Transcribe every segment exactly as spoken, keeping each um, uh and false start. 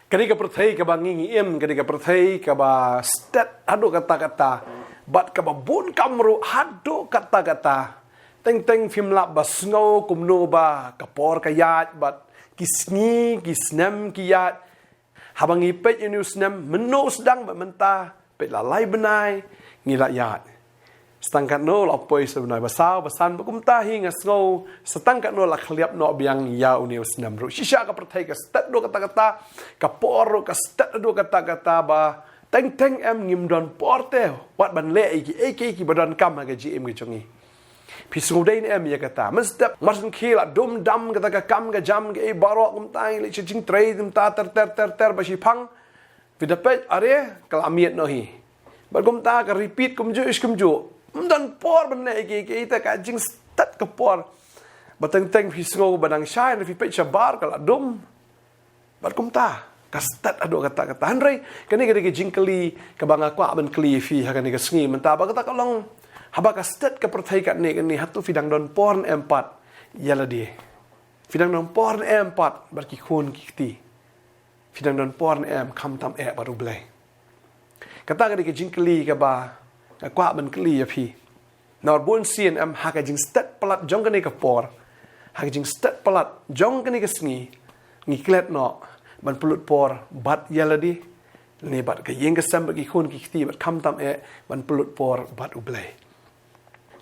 Kane ka pyrthei kaba ngi ngi im, kane ka pyrthei kaba stet haduh katta katta, bad kaba bun kam ruh haduh katta katta. Teng teng phim lah ba sngew kumno ba ka por ka ïaid, bad ki sngi ki snem ki ïaid. Haba ngi peit ïa une u snem mynno u sdang bad mynta, peit la lai bnai ngi la ïaid. Sa tang katno la poi, sa bnai ba saw ba san, bad kumta hi nga sngew sa tang katno la khlieh noh biang ïa une u snem ruh. Shisha ka pyrthei ka stet haduh katta katta, ka por ruh ka stet haduh katta katta, ba teng teng em ngim don por te wat ban leh ïa kiei kiei kiba donkam ha ka jingim ka jong ngi. Phi sngewdei ne em ïa kata? Mynstep mar shen khie la dum dam kata ka kam ka jam kaei baroh, kumta ngi leit sha jingtrei kumta ter ter ter ter ba shiphang. Phi da peit, are ka la miet noh hi. Bad kumta ka repeat kumjuh ish kumjuh. Ym don por ban leh kiei kiei, te ka jingstet ka por. Ba teng teng phi sngew ba dang shai, hynrei phi peit shabar ka la dum. Bad kumta ka stet haduh katta katta. Hynrei kane ka dei ka jingkylli kaba nga kwah ban kylli ïa phi ha kane ka sngi mynta, ba kata ka long, haba ka stet ka pyrthei katne katne, hato phi dang don por ne em pat ïa lade? Phi dang don por ne em pat bad ki khun ki kti? Phi dang don por ne em khamtam eh bad U Blei? Kata ka dei ka jingkylli kaba nga kwah ban kylli ïa phi. Namar bun sien em, ha ka jingstet palat jong kane ka por, ha ka jingstet palat jong kane ka sngi, ngi klet noh ban pynlut por bad ïa lade, ne bad ka ïing ka sem bad ki khun ki kti, bad khamtam eh ban pynlut por bad U Blei.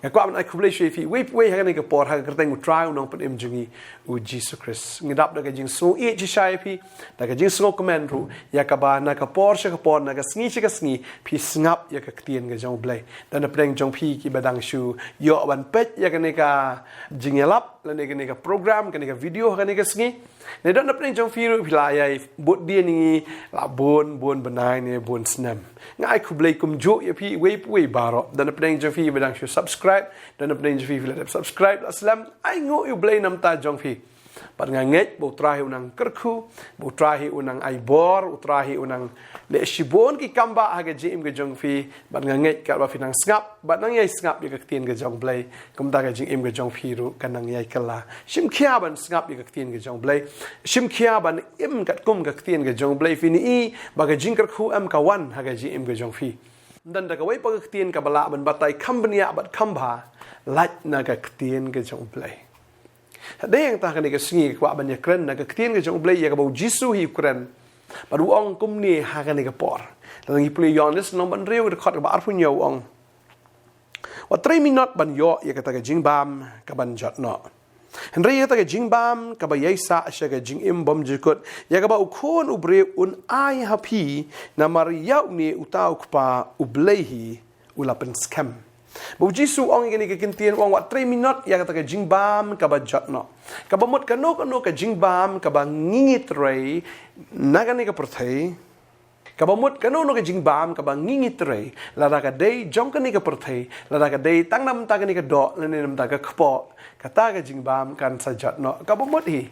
Nga kwah ban ai khublei sha phi uwei pa uwei ha kane ka por, ha ka kyrteng U Trai U Nongpynim jong ngi U Jisu Khrist. Ngi dap da ka jingsngewsih shisha ïa phi, da ka jingsngewkmen ruh ïa kaba na ka por sha ka por, na ka sngi sha ka sngi, phi sngap ïa ka ktien ka jong U Blei. Don napdeng jong phi kiba dang shu ïoh ban peit ïa kane ka jingïalap lane kane ka program, kane ka video ha kane ka sngi. Ne don napdeng jong phi ruh phi la ïai bud dien ïa ngi la bun bun bnai ne bun snem. Nga ai khublei kumjuh ïa phi uwei pa uwei baroh. Don napdeng jong phi ba dang shu subscribe, don napdeng jong phi phi la dep subscribe la slem. Ai nguh ïa U Blei namar jong phi. Bad nga ngeit ba U Trai hi u nang kyrkhu, ba U Trai hi u nang ai bor, U Trai hi u nang leh shibun ki kam ba ha ka jingim ka jong phi. Bad nga ngeit katba phi nang sngap bad nang ïai sngap ïa ka ktien ka jong U Blei, kumta ka jingim ka jong phi ruh ka nang ïai kylla. Shim khia ban sngap ïa ka ktien ka jong U Blei. Shim khia ban im katkum ka ktien ka jong U Blei. Phin i ba ka jingkyrkhu em ka wan ha ka jingim ka jong phi. Ym don da kawei pat ka ktien kaba lah ban batai kham bniah bad kham bha lait na ka ktien ka jong U Blei. Hadien ta kane ka sngi nga kwah ban ïakren na ka ktien ka jong U Blei ïa kaba U Jisu hi u kren. Bad u ong kumne ha kane ka por. Lada ngi pule Ïoannis lynnong ba hynriew, dkhot kaba arphew hynñiew, u ong: Wat trei minot ban ïoh ïa kata ka jingbam kaban jot noh, hynrei ïa kata ka jingbam kaba ïaisah sha ka jingim bymjukut, ïa kaba U Khun u briew un ai ha phi, namar ïa une uta U Kpa U Blei hi u la pynskhem. Ba U Jisu u ong ïa kane ka ktien, u ong wat trei minot ïa kata ka jingbam kaba jot noh. Kaba mut kano kano ka jingbam kaba ngi ngi trei na kane ka pyrthei, kaba mut kano kano ka jingbam kaba ngi ngi trei, lada ka dei jong kane ka pyrthei, lada ka dei tang namar kane ka doh lane namar ka kpoh, kata ka jingbam kan sa jot noh. Kaba mut hi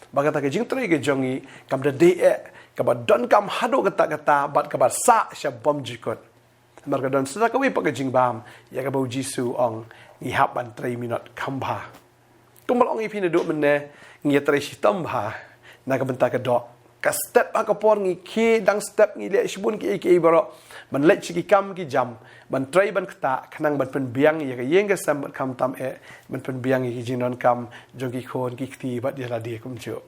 ba kata ka jingtrei ka jong ngi kam da dei eh kaba donkam haduh katta katta bad kaba sah sha bymjukut. Namar ka don sa kawei pat ka jingbam ïa kaba U Jisu u ong ngi hap ban trei minot kham bha. Kumba la ong ïa phi naduh mynne, ngi ïa trei shitom bha na ka bynta ka doh. Ka step ha ka por ngi khie dang step, ngi leh shibun kiei kiei baroh ban leit sha ki kam ki jam, ban trei ban ktah khnang ban pynbiang ïa ka ïing ka sem bad khamtam eh ban pynbiang ïa ki jingdonkam jong ki khun ki kti bad ïa lade kumjuh.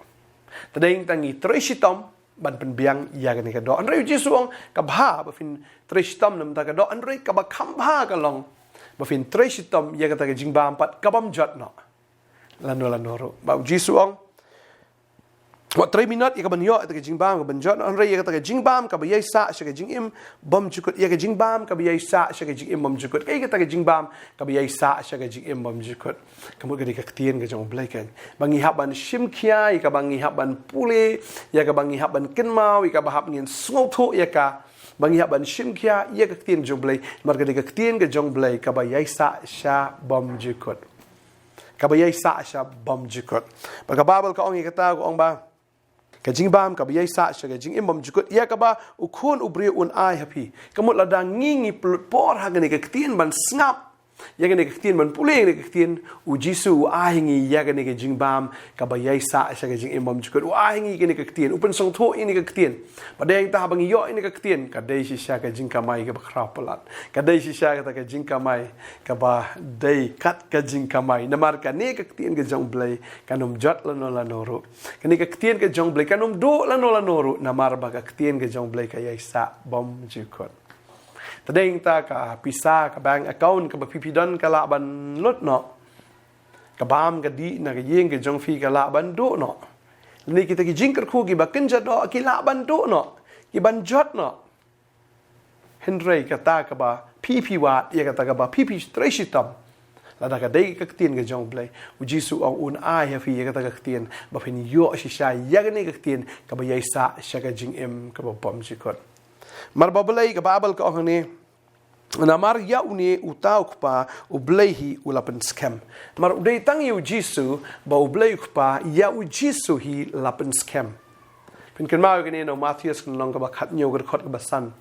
Te dei tang ngi trei shitom ban pynbiang ïa kane ka doh. Hynrei U Jisu u ong ka bha ba phin trei shitom namar ka doh, hynrei kaba kham bha ka long ba phin trei shitom ïa kata ka jingbam pat kabym jot noh. Lano lano ruh ba U Jisu u ong wat trei minot ïa kaban ïoh ïa kata ka jingbam kaban jot noh, hynrei ïa kata ka jingbam kaba ïaisah sha ka jingim bymjukut, ïa ka jingbam kaba ïaisah sha ka jingim bymjukut. Kaei kata ka jingbam kaba ïaisah sha ka jingim bymjukut? Ka mut ka dei ka ktien ka jong U Blei kan. Ba ngi hap ban shim khia ïa kaba, ngi hap ban pule ïa kaba, ngi hap ban kynmaw ïa kaba, hap ngin sngewthuh ïa ka. Ba ngi hap ban shim khia ïa ka ktien jong U Blei, namar ka dei ka ktien ka jong U Blei kaba ïaisah sha bymjukut. Kaba ïaisah sha bymjukut. Ba ka Baibl ka ong ïa kata, ka ong ba ka jingbam kaba ïaisah sha ka jingim bymjukut, ïa kaba U Khun u briew un ai ha phi. Ka mut lada ngi ngi pynlut por ha kane ka ktien ban sngap, Ïa kane ka ktien, ban pule ïa kane ka ktien, u Jisu u ai ha ngi ïa kane ka jingbam kaba ïaisah sha ka jingim bymjukut. U ai ha ngi kane ka ktien, u pynsngewthuh ïa kane ka ktien. Ba dei hangta haba ngi ïoh ïa kane ka ktien, ka dei shisha ka jingkamai kaba khraw palat. Ka dei shisha kata ka jingkamai kaba dei kat ka jingkamai. Namar kane ka ktien ka jong U Blei kan ym jot lano lano ruh. Kane ka ktien ka jong U Blei kan ym duh lano lano ruh, namar ba ka ktien ka jong U Blei ka ïaisah bymjukut. Te dei hangta ka pisa, ka bank account kaba phi phi don ka lah ban lut noh. Ka bam ka dih na ka ïing ka jong phi ka lah ban duh noh. Lane kita ki jingkyrkhu kiba kynja doh ki lah ban duh noh, ki ban jot noh. Hynrei kata kaba phi phi wad, ïa kata kaba phi phi trei shitom, lada ka dei ka ktien ka jong U Blei, u Jisu u ong un ai ha phi ïa kata ka ktien, ba phin ïoh shisha ïa kane ka ktien kaba ïaisah sha ka jingim kaba bymjukut. Namar ba U Blei, ka Baibl ka ong hangne, namar ïa une uta u Kpa U Blei hi u la pynskhem. Namar u dei tang ïa u Jisu ba U Blei u Kpa ïa u Jisu hi la pynskhem. Phin kynmaw ïa kane na u Mathaios ka lynnong kaba khathynñiew ka dkhot kaba san.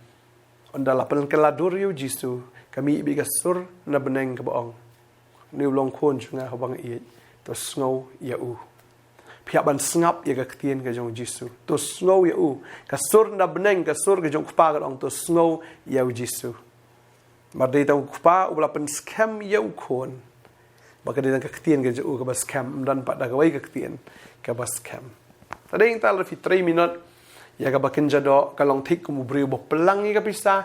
Ynda la pynkylla dur ïa u Jisu, ka mih beit ka sur na bneng kaba ong, une u long khun jong nga uba nga ïeit, to sngew ïa u. Phi hap ban sngap ïa ka ktien ka jong u Jisu, to sngew ïa u. Ka sur na bneng, ka sur ka jong u Kpa ka ong to sngew ïa u Jisu. Namar dei tang u Kpa uba la pynskhem ïa u Khun. Ba ka dei tang ka ktien ka jong u kaba skhem, ym don pat da kawei ka ktien kaba skhem. Te dei hangta lada phi trei minot ïa kaba kynja doh, ka long thik kum u briew ba pyllang ïa ka pisa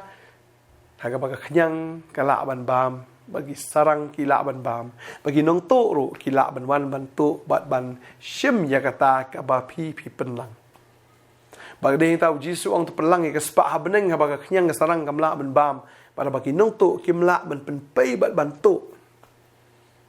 ha kaba ka khñiang ka lah ban bam, ba ki sarang ki lah ban bam, ba ki nongtuh ruh ki lah ban wan ban tuh bad ban shim ïa kata kaba phi phi pynlang. Ba ka dei hangta u Jisu u ong to pynlang ïa ka spah ha bneng, haba ka khñiang ka sarang kam lah ban bam, bad ba ki nongtuh kim lah ban pynpei bad ban tuh.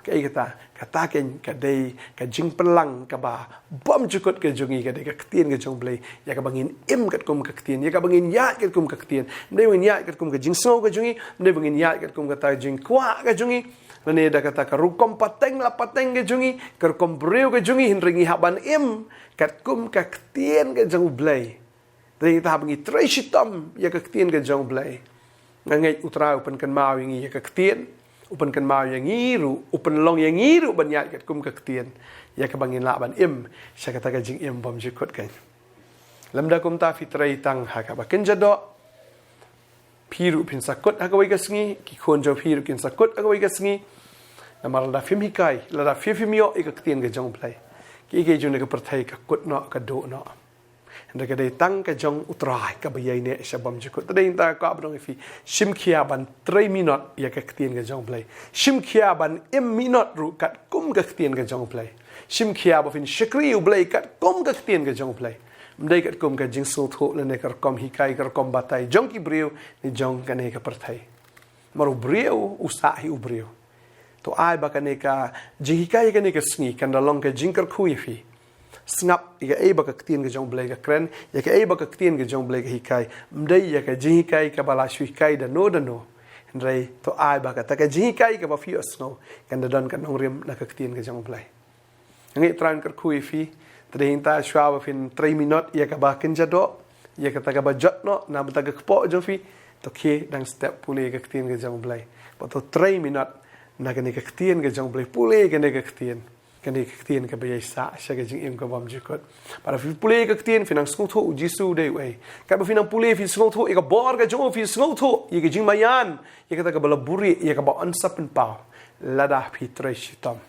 Kaei kata? Kata keiñ ka dei ka jingpynlang kaba bymjukut ka jong ngi, ka dei ka ktien ka jong U Blei, ïa kaba ngin im katkum ka ktien, ïa kaba ngin ïaid katkum ka ktien. Ym dei ba ngin ïaid katkum ka jingsngew ka jong ngi, ym dei ba ngin ïaid katkum kata ka jingkwah ka jong ngi, lane da kata ka rukom pateng la pateng ka jong ngi, ka rukom briew ka jong ngi, hynrei ngi hap ban im katkum ka ktien ka jong U Blei. Te dei hangta haba ngi trei shitom ïa ka ktien ka jong U Blei, nga ngeit U Trai u pynkynmaw ïa ngi ïa ka ktien, u pynkynmaw ïa ngi ruh, u pynlong ïa ngi ruh ban ïaid katkum ka ktien, ïa kaba ngin lah ban im sha kata ka jingim bymjukut keiñ. Lymda kumta phi trei tang ha kaba kynja doh, phi ruh phin sa kut ha kawei ka sngi, ki khun jong phi ruh kin sa kut ha kawei ka sngi. Namar lada phim hikai, lada phi phim ïoh ïa ka ktien ka jong U Blei, kiei kiei jong kane ka pyrthei ka kut noh, ka duh noh. Hynrei ka dei tang ka jong U Trai kaba ïaineh sha bymjukut. Te dei hangta nga kwah ban ong ïa phi, shim khia ban trei minot ïa ka ktien ka jong U Blei. Shim khia ban im minot ruh katkum ka ktien ka jong U Blei. Shim khia ba phin shakri U Blei katkum ka ktien ka jong U Blei. Ym dei katkum ka jingsngewthuh lane ka rukom hikai, ka rukom batai jong ki briew ne jong kane ka pyrthei. Namar u briew u sah hi u briew. To ai ba kane ka jinghikai kane ka sngi kan da long ka jingkyrkhu ïa phi. Sngap ïa kaei ba ka ktien ka jong U Blei ka kren, ïa kaei ba ka ktien ka jong U Blei ka hikai. Ym dei ïa ka jinghikai kaba la shu hikai da no da no. Hynrei to ai ba kata ka jinghikai kaba phi ïohsngew kan da don ka nongrim na ka ktien ka jong U Blei. Nga ngeit U Trai un kyrkhu ïa phi. Te dei hangta shuwa ba phin trei minot ïa kaba kynja doh, ïa kata kaba jot noh na bynta ka kpoh jong phi, to khie dang step pule ka ktien ka jong U Blei. Bad to trei minot na kane ka ktien ka jong U Blei, pule kane ka ktien. Kane ka ktien kaba ïaisah sha ka jingim ka bymjukut. Bad lada phi pule ka ktien, phi nang sngewthuh u Jisu u dei uei. Katba phi nang pule, phi sngewthuh ïa ka bor ka jong u, phi sngewthuh ïa ka jingmaïan, ïa kata kaba la buhrieh, ïa kaba yn sa pynpaw lada phi trei shitom.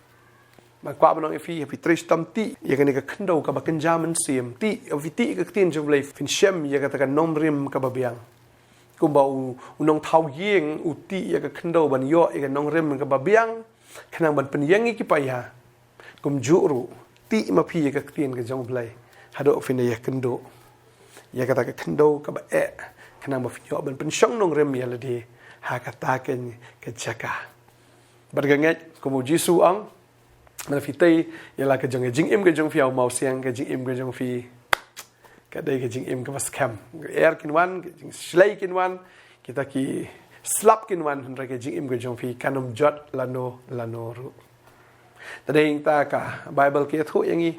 Nga kwah ban ong ïa phi, phi trei shitom, tih ïa kane ka khyndew kaba kynja mynsiem, tih, phi tih ïa ka ktien jong U Blei, phin shem ïa kata ka nongrim kaba biang. Kumba u, u nongthaw ïing u tih ïa ka khyndew ban ïoh ïa ka nongrim kaba biang, khnang ban pynïeng ïa ki paia. Kumjuh ruh, tih ma phi ïa ka ktien ka jong U Blei haduh phin da ïakynduh ïa kata ka khyndew kaba eh, khnang ba phin ïoh ban pynshong nongrim ïa lade ha kata keiñ ka jaka. Bad nga ngeit kumba u Jisu u ong, lada phi tei ïa la ka jong ka jingim ka jong phi ha u mawsiang, ka jingim ka jong phi ka dei ka jingim kaba skhem. Ka er kin wan, ka jingshlei kin wan, kita ki slap kin wan, hynrei ka jingim ka jong phi kan ym jot lano lano ruh. Te dei hangta ka Baibl ka ïathuh ïa ngi,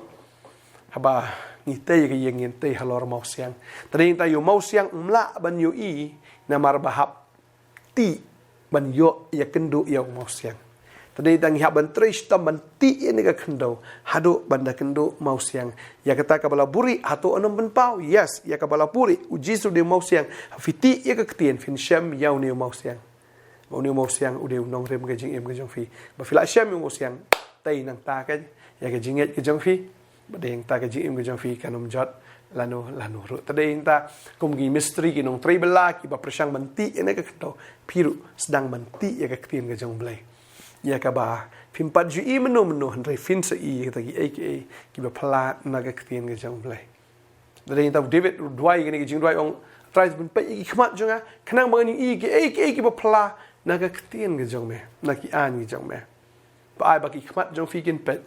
haba ngi tei ka ïing ngin tei halor mawsiang. Te dei hangta ïa u mawsiang ym lah ban ïohi namar ba hap tih ban ïoh ïakynduh ïa u mawsiang. Te dei tang ïa ban trei shitom ban tih ïa kane ka khyndew haduh ban da kynduh mawsiang. Ïa kata kaba la buhrieh hato yn ym pynpaw? Yes, ïa kaba la buhrieh. U Jisu u dei u mawsiang. Phi tih ïa ka ktien, phin shem ïa une u mawsiang. Ba une u mawsiang u dei u nongrim ka jingim ka jong phi. Ba phi la shem ïa u mawsiang, tei nangta ka, ïa ka jingngeit ka jong phi. Ba dei nangta ka jingim ka jong phi kan ym jot lano lano ruh. Te dei nangta kum ki mistri, ki nongtrei bylla kiba pyrshang ban tih ïa kane ka khyndew, phi ruh sdang ban tih ïa ka ktien ka jong U Blei. Ïa kaba phim pat ju i mynno mynno, hynrei phin sa i ïa kita kiei kiei kiba phylla na ka ktien ka jong U Blei. Te dei nangta u David u duwai kane ka jingduwai, ong, Trai, pynpeit ïa ki khmat jong nga, khnang ba ngan ïohi kiei kiei kiba phylla na ka ktien ka jong me, na ki aiñ ka jong me. Ba ai ba ki khmat jong phi kin peit.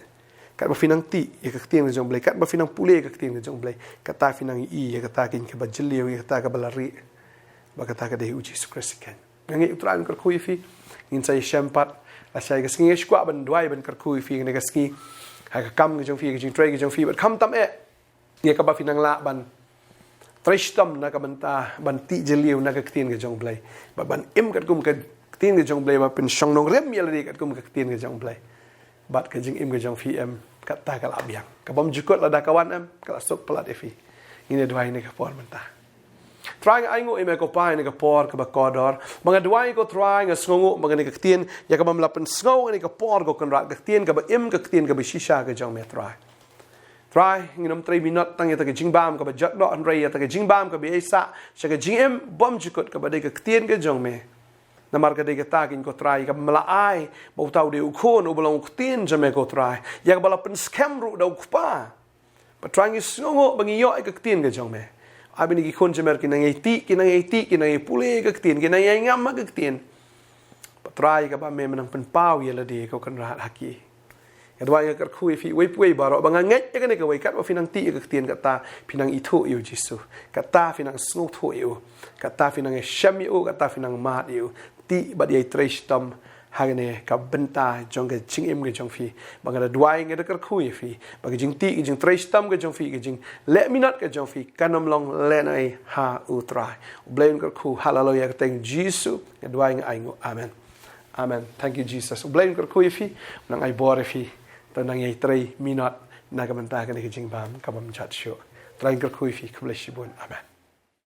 Katba phi nang tih ïa ka ktien ka jong U Blei, katba phi nang pule ïa ka ktien ka jong U Blei, kata phi nang ïohi ïa kata kaba jylliew, ïa kata kaba la rieh. Ba kata ka dei U Jisu Khrist keiñ. Nga ngeit U Trai un kyrkhu ïa phi. Ngin sa ïashem pat lashai ka sngi. Nga sngewkwah ban duwai ban kyrkhu ïa phi ha kane ka sngi, ha ka kam ka jong phi, ha ka jingtrei ka jong phi, bad khamtam eh ïa kaba phi nang lah ban trei shitom na ka bynta ban tih jylliew na ka ktien ka jong U Blei, bad ban im katkum ka ktien ka jong U Blei, bad pynshong nongrim ïa lade katkum ka ktien ka jong U Blei. Bad ka jingim ka jong phi em, kata ka la biang. Ka bymjukut lada ka wan em, ka la suk palat ïa phi. Ngin ïa duwai ha kane ka por mynta. Trai, nga ainguh ïa me ko Pa ha kane ka por kaba kordor. Ba nga duwai ko Trai, nga sngewnguh ba kane ka ktien ïa kaba me la pynsngew ha kane ka por ko Kynrad, ka ktien kaba im, ka ktien kaba shisha ka jong me Trai. Trai, ngin ym trei minot tang ïa kata ka jingbam kaba jot noh, hynrei ïa kata ka jingbam kaba ïaisah sha ka jingim bymjukut kaba dei ka ktien ka jong me. Namar ka dei kata keiñ ko Trai kaba me la ai, ba uta u dei u Khun uba long u Ktien jong me ko Trai, ïa kaba la pynskhem ruh da u Kpa. Ba Trai, ngi sngewnguh ba ngi ïoh ïa ka ktien ka jong me. Ai ba kine ki khun jong me ki nang ïai tih, ki nang ïai tih, ki nang ïai pule ïa ka ktien, ki nang ïai ngam ha ka ktien. Ba Trai, kaba me me nang pynpaw ïa lade ko Kynrad ha ki. Nga duwai, nga kyrkhu ïa phi uwei pa uwei baroh, ba nga ngeit ïa kane kawei, katba phi nang tih ïa ka ktien, kata phi nang ithuh ïa u Jisu, kata phi nang sngewthuh ïa u, kata phi nang ïashem ïa u, kata phi nang mad ïa u. Tih bad ïai trei shitom ha kane ka bynta jong ka jingim ka jong phi. Ba nga da duwai, nga da kyrkhu ïa phi, ba ka jingtih, ka jingtrei shitom ka jong phi, ka jingleh minot ka jong phi kan ym long lehnohei ha u Trai. U Blei un kyrkhu. Haleluia. Ka kyrteng Jisu nga duwai, nga ainguh. Amen. Amen. Thank you, Jesus. U Blei un kyrkhu ïa phi, u nang ai bor ïa phi. To nang ïai trei minot na ka bynta kane ka jingbam ka bymjot shuh. Trai un kyrkhu ïa phi. Khublei shibun. Amen.